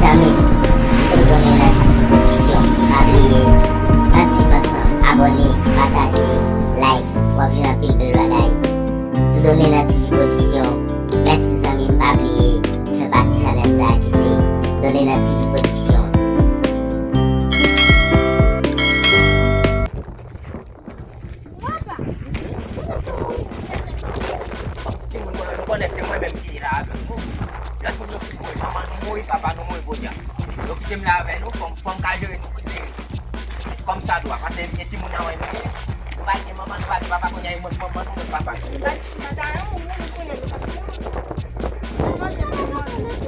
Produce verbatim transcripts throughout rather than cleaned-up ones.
Zanmi, sou Donnen Nan Ti Pwodiksyon, pa bliye, ann swiv ansanm, abòne, pataje, like, w ap jwenn anpil bèl bagay. Sou Donnen Nan Ti Pwodiksyon, mèsi zanmi m, pa bliye fè pati chanèl sa a ki se Donnen Nan Ti Pwodiksyon. Timoun, mwen, nou konnen se mwen menm ki la avèk nou. Lòt moun yo fin mouri, manman nou mouri, papa nou mouri, kounye a. Yo kite m la avè nou, fò m, fò m ka jere nou, kite kòm sa dwa. Paske e timoun nan men nou ye. Nou pa gen manman, nou pa gen papa, kounye a e mwen k manman nou, mwen k papa nou.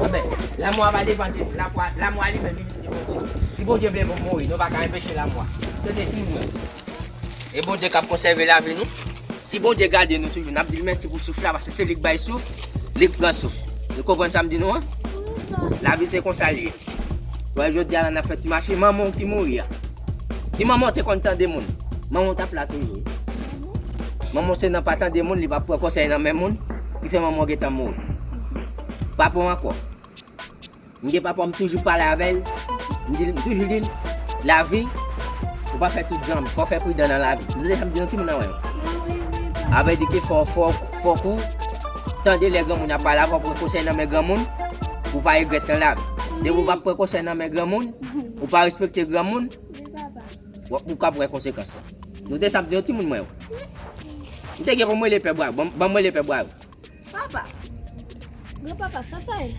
Anben, lanmò a pa depann de nou. Lanmò a, lanmò a li menm, li vin de Bondye. Si Bondye vle pou m mouri, nou pa ka anpeche lanmò a. Tande, timoun mwen. E Bondye k ap konsève lavi nou. Si Bondye gade nou toujou, n ap di l mèsi pou souf la, paske se li k bay souf, li k pran souf. Nou konprann sa m di nou an? Lavi se konsa l ye. Wè, jodi a la n ap fè ti mache, manman w ki mouri a. Si manman w te konn tande moun, manman w t ap la toujou wi. Manman w se nan pa tande moun, li p ap pran konsèy nan men moun, ki fè manman w gentan mouri. Papa w ankò. M gen papa m, toujou pale avè l. M di l, m toujou di l, lavi, ou pa fè tout jan, fò w fè pridan nan lavi. M tande sa m di nou timoun nan wè. A vle di ke fò, fò, fòk ou tande lè granmoun ap pale avè w, pran konsèy nan men granmoun, pou w pa regrèt nan lavi. Depi w pa pran konsèy nan men granmoun, ou pa respekte granmoun, w, ou ka pran konsekans lan. Nou te sa m di nou timoun mwen yo. M te gen pou m rele pè bwa yo, ban, ban m rele pè bwa yo. Papa. Granpapa, sa sa ye?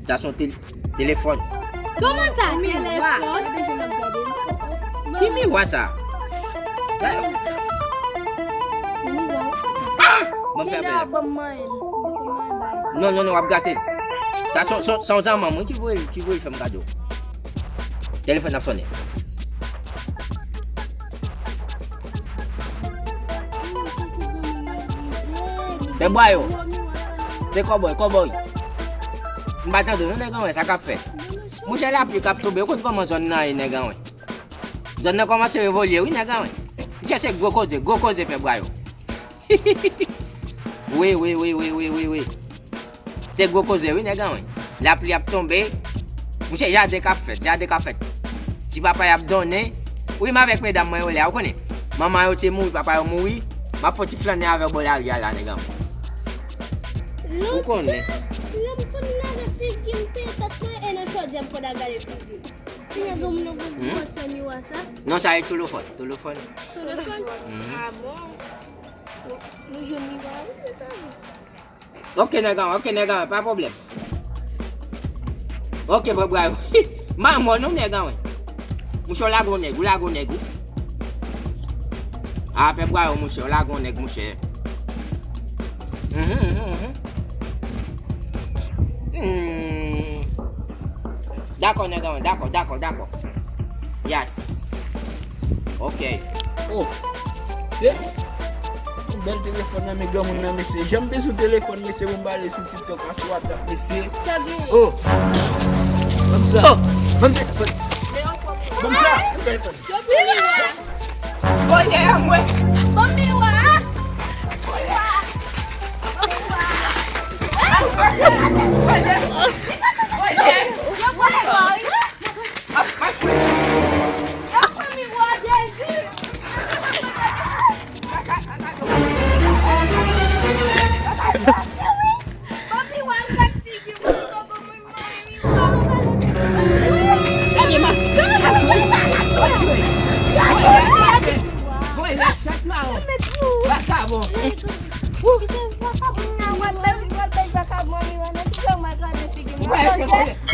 Sa se yon tel-, telefòn. Kòman sa, miwa? Ki miwa sa? Miwa. Ah! Ban m fè apèl la. Non, non, non, w ap gate l. Sa se, se, se yon zanmanm wi ki voye, ki voye fè m kado. Telefòn ap sonnen. Pè bwa yo. Se kòbòy, kòbòy. M pa tande non nèg anwen, sa k ap fèt. Monchè, lapli k ap tonbe, ou konn kòman zòn nan ye nèg anwen. Zòn nan kòmanse revolye wi nèg anwen. Monchè, se gwo koze, gwo koze pè bwa yo. Wi, wi, wi. Se gwo koze wi nèg anwen. Lapli ap tonbe. Monchè, jaden k ap fèt, jaden k ap fèt. Ti papa y ap donnen. Wi, m avèk medam mwen yo la, ou konnen. Manman yo te mouri, papa yo mouri. M ap fè ti flannen avè w bò lari a la nèg anwen. Ou konnen. Lontan, lè m konn lave figi m, se tèt mwen e nan chodyè m konn al gade figi m. Kounye a granmoun nan konn pran sè miwa sa. Non, sa e telefòn, telefòn. Telefòn? Mhm. Ah bon? Nou jwenn miwa wi, se sa. Ok nèg anwen, ok nèg anwen, pa pwoblèm. Ok pè bwa yo. M a mò non nèg anwen. Monchè, w lage yon nèg, ou lage yon nèg wi. A pè bwa yo monchè, w lage yon nèg monchè. Mhm, mhm, mhm. Hmm. Dakò nèg anwen, dakò, dakò, dakò. Yes. Ok. Oh. Se yon bèl telefòn nan men granmoun nan mesye. Jan m bezwen telefòn mesye pou m pale sou TikTok ak sou WhatsApp mesye. Sa gen? Oh. Ban m sa. Oh. Ban m telefòn. Ban m sa. Ban m telefòn. Voye mwen. Ban m miwa. Miwa. Miwa. Voye. Voye. Yo voye mwen. Gade ma. Voye la chat ma. Vakabon. Vakabon.